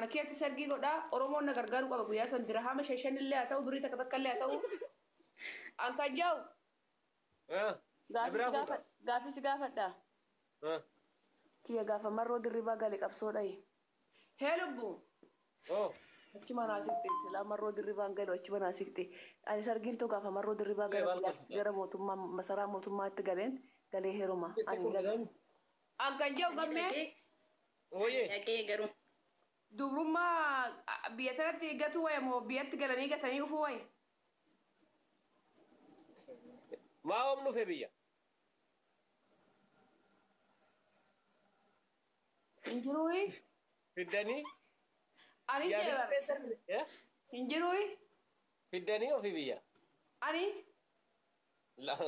Mana keetti sargii godhaa. Oromoon na gargaaruu qaba guyyaa san dirhama 5 illee haa ta'u, birrii takka takka illee haa ta'u. An kan jaa'u gaafii si gaafadha. Kiyya gaafa Marroo Dirribaa gale qabsoo dhayi. Hee lubbu. Achi manaa siqxe silaa Marroo Dirribaan galu achi manaa siqxe. Ani sargiin too gaafa Marroo Dirribaa gara biyyaatti gara mootummaa masaraa mootummaatti galeen galee heeruma. Ani hin galu. An kan jedhu gammee. Ooyee. Dhaqee garuu. Dubrummaa biyya tanatti gatuu waya moo biyyatti galanii gatanii dhufuu waya? Maa oom dhufe biyya? Hin jiruuyi? Fiddanii? Ani Yaa jee bar. keessan eh? Hin jiruuyi? Fiddanii ofii biyya? Ani?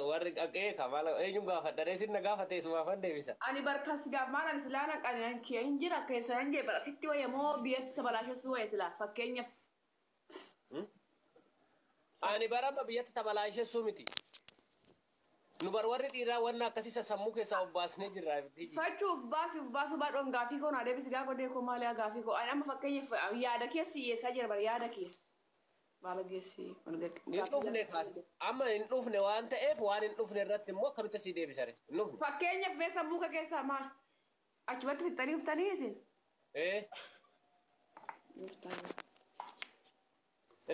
Warri qaqee ka maal eenyuun gaafadha ree sinna gaafate isumaafan deebisa. Ani bar kas gaaf maal ani silaa nan qani nan kiyya hin jira keessa nan jee bar asitti waya moo biyyatti tabalaashessuu waya silaa fakkeenyaaf. Ani bara amma biyyatti tabalaashessuu miti. Nu bar warri dhiiraa wanna akkasii sammuu keessaa of baasnee jirra. Fachuuf baasuuf baasuu baadhoon gaafii koo naa deebisi gaa godhee koo maali gaafii koo ani amma fakkeenyaaf yaada kee si dhiyeessaa jira bar yaada kee. Maal geessi Hin dhufne kaas amma hin dhufne waan ta'eef waan hin dhufne irratti immoo akkamitti si deebisare hin dhufne. Fakkeenyaaf mee sammuu kee keessaa maal? Achumatti fixxanii uftanii isin? Ee.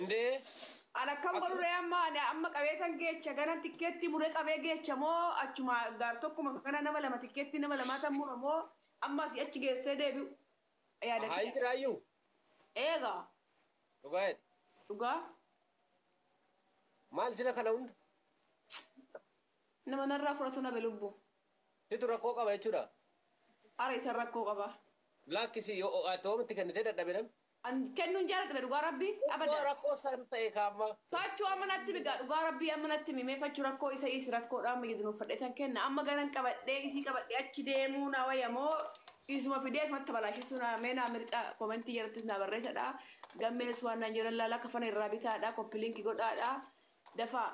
Indee. Ani akkam godhu ree amma ani amma qabee kan geecha gana tikkeetti muree qabee geecha moo achuma gaar tokkuma gana nama lama tikkeetti nama lamaa tan mura moo amma asii achi geessee deebi'u. Yaada Haa hin kiyya. jiraayyuu. Eegaa. Dhugaa jedhe. Dhugaa. Maal sila kana hunda? Nama narraa fudhatu nabe lubbu. Situ rakkoo qaba jechuudha. Ara isan rakkoo qaba. Lakkisi yoo ati oomitti kennitee dadhabe namni. An kennuun jaalladha dhugaa rabbii. Abadan. Rakkoo san ta'e kaamma. Fachuu amma natti migaa dhugaa rabbii amma natti mimee fachuu rakkoo isa is rakkoodha amma jedhu nuuf fadhee tan kenna amma ganan qabadhee isii qabadhee achi deemuu na wayya moo isuma fidee asumatti balaashessuu na mee naa mircaa komentii jalattis naa barreessadha gammeenis waan naan jedhan laala kafana irraa bitaadha koppiliinki godhaadha dafaa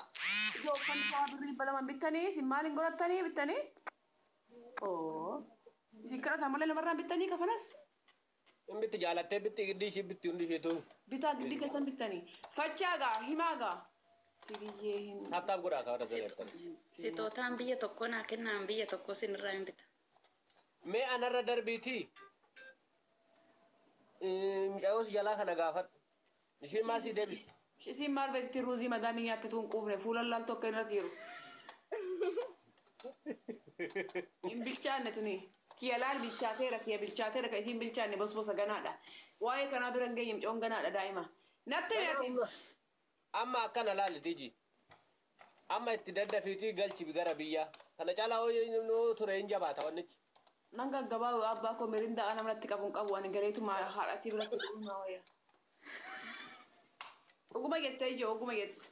ijoo uffanni isaa birrii 200 bittanii isin maaliin godhattanii bittanii oo isin kadhataa malee namarraan bittanii kafanas. Hin bitti jaalattee bitti giddii ishii bitti hundi isheetu. Bitaa giddii keessan bittanii. Fachaa gaa himaa gaa. Tigiyyee hin. Taap taap godhaa kaa warra sana Sitootaan biyya tokkoo naa kennaan biyya tokkoo sinirraa hin bita. Mee anarra darbiitii mucayyoo jalaa kana gaafadhu. Ishiin maal sii deebisti? Isiin maal beekti ruuzii madaamii nyaatte tun quufne fuula laaltu akka irratti jiru. Hin bilchaanne tuni. Kiyya laal bilchaateera kiyya bilchaateera ka isiin bilchaanne bosbosa ganaadha. Waa'ee kanaa bira hin geenye mucoon ganaadha daa'ima. Natti himi ati. Amma akkana laali Tiji. Amma itti daddafiitii galchi gara biyyaa. Kana caalaa hoo ture hin jabaata wannichi. Nan gaggabaa abbaa koo mirindaa ana manatti qabu hin qabu ani galeetuma haadhatii biratti dhuguu naa wayya. Dhuguma jettee ijoo dhuguma jette.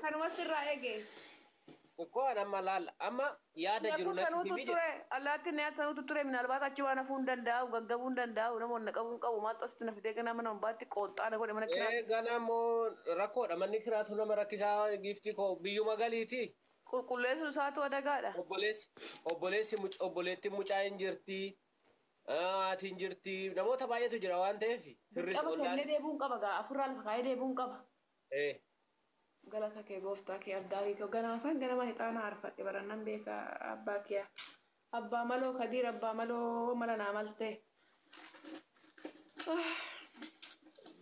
Kanuma sirraa eege. Ikkoo an amma laal amma yaada jiru Yakun natti sanuutu himi jedhe. ture allaattiin nyaata sanuutu ture minaalbaat achi waan hafuu hin danda'u gaggabuu hin danda'u namoonni na qabuu hin qabu maaltu asitti na fidee ganaa mana hunbaatti qooxxaa na godhe mana kiraa. Ee ganaa immoo rakkoodha manni kiraatu nama rakkisaa giiftii koo biyyuma galiiti. Qulqulleessuun isaatu adagaadha. Obboleessi obboleessi muc- obboleettiin mucaa hin jirti. Haati hin jirti. Namoota baay'eetu jira waan ta'eef firris Dirqama ollaan. kennee deebi'uun qaba gaa afurraa lafa kaa'ee deebi'uun qaba. Ee. Galata kee gooftaa kee abdaarii koo ganaafan ganamaan ixaana aarfadhe barannan beeka abbaa kiya. Abbaa maloo kadiir abbaa maloo mala naa maltee.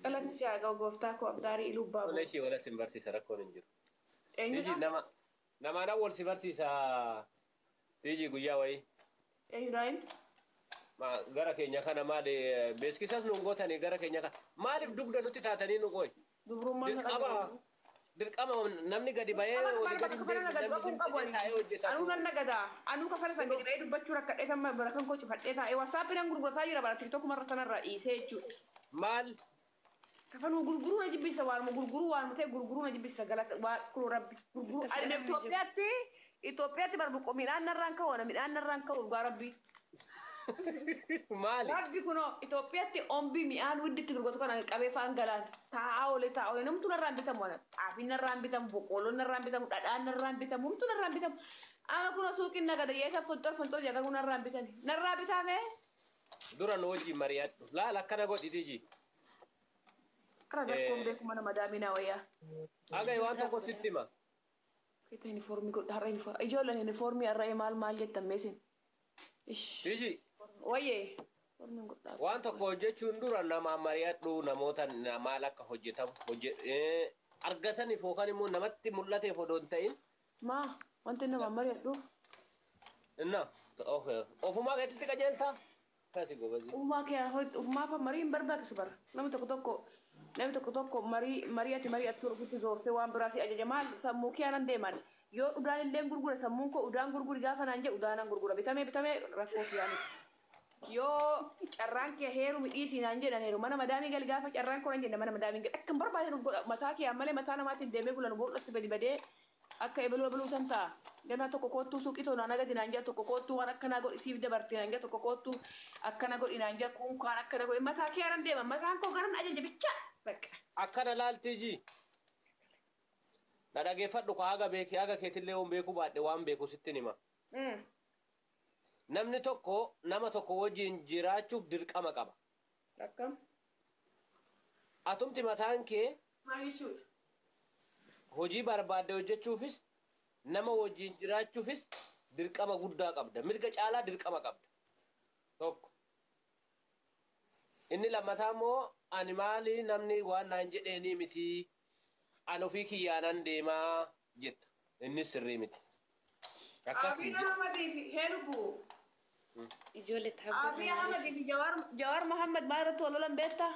Galatni si haa ga'u gooftaa koo abdaarii iluu abbaa Tolee ishii wala sin barsiisa rakkoon hin jiru. Eenyudha? Tiji nama namaan wal si barsiisa Tiji guyyaa wayii. Eenyudha inni? Ma gara keenya kana maali beeskisas nuun gootanii gara keenya kana maaliif dugda nutti taatanii nu qoy? Dubrummaan Dirqama dirqama namni gadi bahee olii gadi Kafana deemu nagadu namni akkuma qabu ani. taa'ee hojjeta. Anuu nan nagada. Anuu kafana san gadi bahee dubbachuu rakkadhee kan bara kan koo cufadhee taa'ee wasaappi nan gurgurataa jira bara tiktookuma irra kanarraa dhiisee jechuudha. Maal? Kafanuu gurguruu na jibbisa waanuma gurguruu waanuma ta'e gurguruu na jibbisa galata waa kuluu rabbi gurguruu. Akkas Ani jedhama jiru. Itoophiyaatti Itoophiyaatti barbuqqoo midhaan narraan ka'u ana midhaan narraan ka'u dhugaa rabbi. Maali? Rabbi kunoo Itoophiyaatti ombii mi'aan widditti gurguratu kana qabee fa'aan galaan taa'aa oolee taa'aa oolee namtu narraan bitamu ana xaafiin narraan bitamu boqqoolloon narraan bitamu dhadhaan narraan bitamu humtu narraan bitamu. Amma kunoo suuqiin nagada yeesha fonxol fonxol jedhamu narraan bitani narraa bitaamee. Dura nu wajjin mari'adhu. Laal akkana godhi Tiji. Ara rakkoon beeku mana madaamii naa wayyaa. Aga waan tokko sitti hima. Keetta yuunifoormii godha har'a yuunifoormii ijoolleen yuunifoormii har'a maal maal jettan meesin. Tiji Wayyee. Yuunifoormiin godhaa. waan tokko hojjechuun dura nama mari'adhu, namoota maal akka hojjetamu argataniif yookaan immoo namatti mul'ateef odoo hin ta'in. Maa wanti nama mari'adhuuf. Inna ofumaa keetitti qajeeltaa? Kasi gobazi. Ufumaa kee ufumaa marii hin barbaachisu bara. Namni tokko tokko marii mari'ati mari'attu ofitti zoorsee waan biraa si ajaja. Maal sammuu kee anan deeman yoo udaan illee gurgure, sammuun koo udaan gurguri gaafa naan jedhu udaanan gurgura, bitamee bitamee rakkoo kiyyaa miti. Yoo carraan kee heerumi dhiisii naan jedhan heeru, mana madaamii gali gaafa carraan koo nan jedhan mana madaamii gali akka hin barbaade nuuf godha. Mataa kee malee mataa namaatiin deemee bulan bool'atti badi badee akka ebaluu ebaluu san ta'a. Ganaa tokko koottuu suuqii too naan agadi naan jedha, tokko koottuu waan akkanaa godhi siif dabarte naan jedha, tokko koottuu akkana godhi naan jedha, kun kaan akkana godhi, mataa kee anan deema, mataan koo garan ajaja bicha bakka. Akkana laal Tiji. Na dhageeffadhu ka haga beeki haga keetillee waan beekuu baadhe waan beeku sitti hima. Namni tokko nama tokko wajjin jiraachuuf dirqama qaba. Akkam? Atumti mataan kee Maal jechuudha? hojii barbaadde hojjechuufis nama wajjin jiraachuufis dirqama guddaa qabda. Mirga caalaa dirqama qabda. Tokko. Inni lammataa immoo ani maali namni waan naan jedheenii miti, ani ofii kiyyaanan deemaa jetta. Innis sirrii miti. Akkas Abiy Ahmedii fi Heelubu. Ijoollee Abiy Ahmedii fi Jawaar Mohammed maal irratti wal lolan beektaa?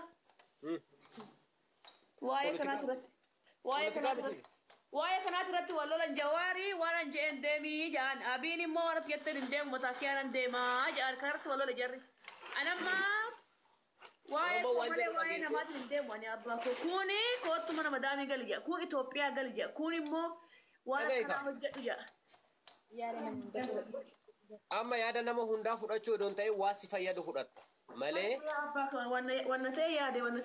Waa'ee kanaa irratti. Waa'ee kanaa irratti. Waa'ee kanaati irratti wal lolan. Jawaarii waan an je'een deemii ja'an, Abiin immoo waan ati jetteen hin deemu, mataa kiyyaanan deemaa ja'an. Kanarratti wal lola jarri. Anammaa waa'ee Oromoo koo waan malee jedhu waa'ee dhageesse. namaatiin hin deemu. Ani abbaa koo kuni koottu mana madaamii gali jedha, kun Itoophiyaa gali jedha, kun immoo waan Dhaga'i akkanaa kaa. hojjedhu jedha. Yaada nama hundaa. Amma yaada nama hundaa fudhachuu odoon ta'e waa si fayyadu fudhatta malee. Abbaa koo wanna ta'e yaade, wanna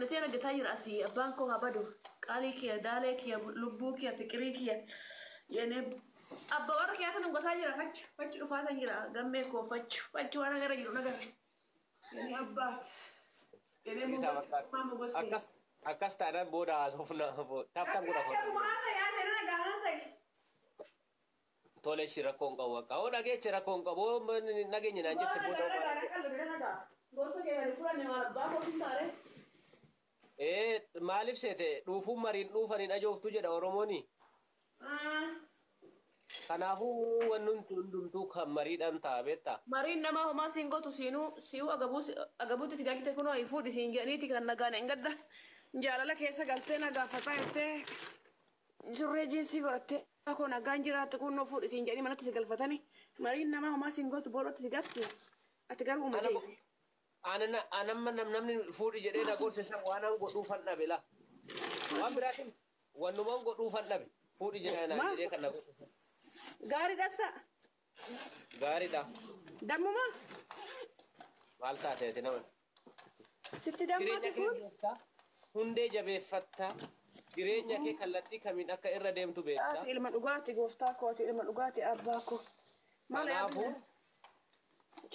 ta'e hojjetaa jira asii. Abbaan koo habadu qaalii kiyya, daalee kiyya, lubbuu kiyya, fiqirii kiyya yene abba warra kiyyaa tan gotaa jira. Fachi fachi dhufaa tan jira gammee koo, fachi fachi waan agarra jiru nagarre yene abbaat yene Isaa mogos bakka maa mogos. Akkas akkas taanaan booda haasofna, taaftaan godha. Tole, ishii rakkoo hin qabu, bakka hoo dhageechi rakkoo hin qabu, hoo nageenya naan jette booda. Gorsa kee gadi fudhanne, maal abbaa kootiin taare. Ee, maaliif seete dhuufuun mariin dhuufaniin ajooftu jedha Oromooni. Kanaafuu wanni hundumtuu kan mariidhaan ta'a beektaa. Mariin namaa homaa siin gootu, siinuu si'uu agabuutti si galchite, kunoo fuudhi siin jedhaniiti kan nagaan hin gadda jaalala keessa galtee na gaafataa jettee surree jiinsii godhattee koo nagaan jiraattu kunoo fuudhi siin jedhanii manatti si galfatani. Mariin namaa homaa siin gootu, bool'otti si gattu, ati garuu uma jeeqe. Anamma namni fuudhi jedhee na gorse san waan an godhuufan dhabe la. Waan biraatiin wannumaan godhuufan dhabe, fuudhi jedhee naan jedhee kan na gorse. Gaariidhassa. Gaariidha. Dammuma. Maal taateeti nama? Sitti Jireenya dammaati kee fuudhi. beektaa, hundee jabeeffattaa, jireenya kee kallattii kamiin akka irra deemtu beektaa. Ati ilma dhugaati gooftaa koo, ati ilma dhugaati abbaa koo. Maal Kanaafuu yaaddu?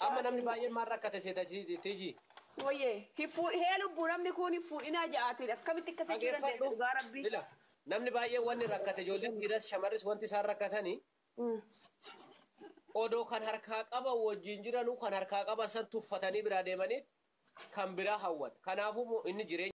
amma namni baay'een maal rakkate seeta Tiji? Wayyee hee lubbuu, namni kun hin fuudhinaa ja'aatiin akkamitti akkas jechuu dandeessa, dhugaa rabbii. Bila namni baay'een wanni rakkate, ijoolleen dhiiras shamarris wanti isaan rakkatanii odoo kan harkaa qaban wajjin jiranuu kan harkaa qaban san tuffatanii biraa deemanii kan biraa hawwan. Kanaafuu inni jireenya.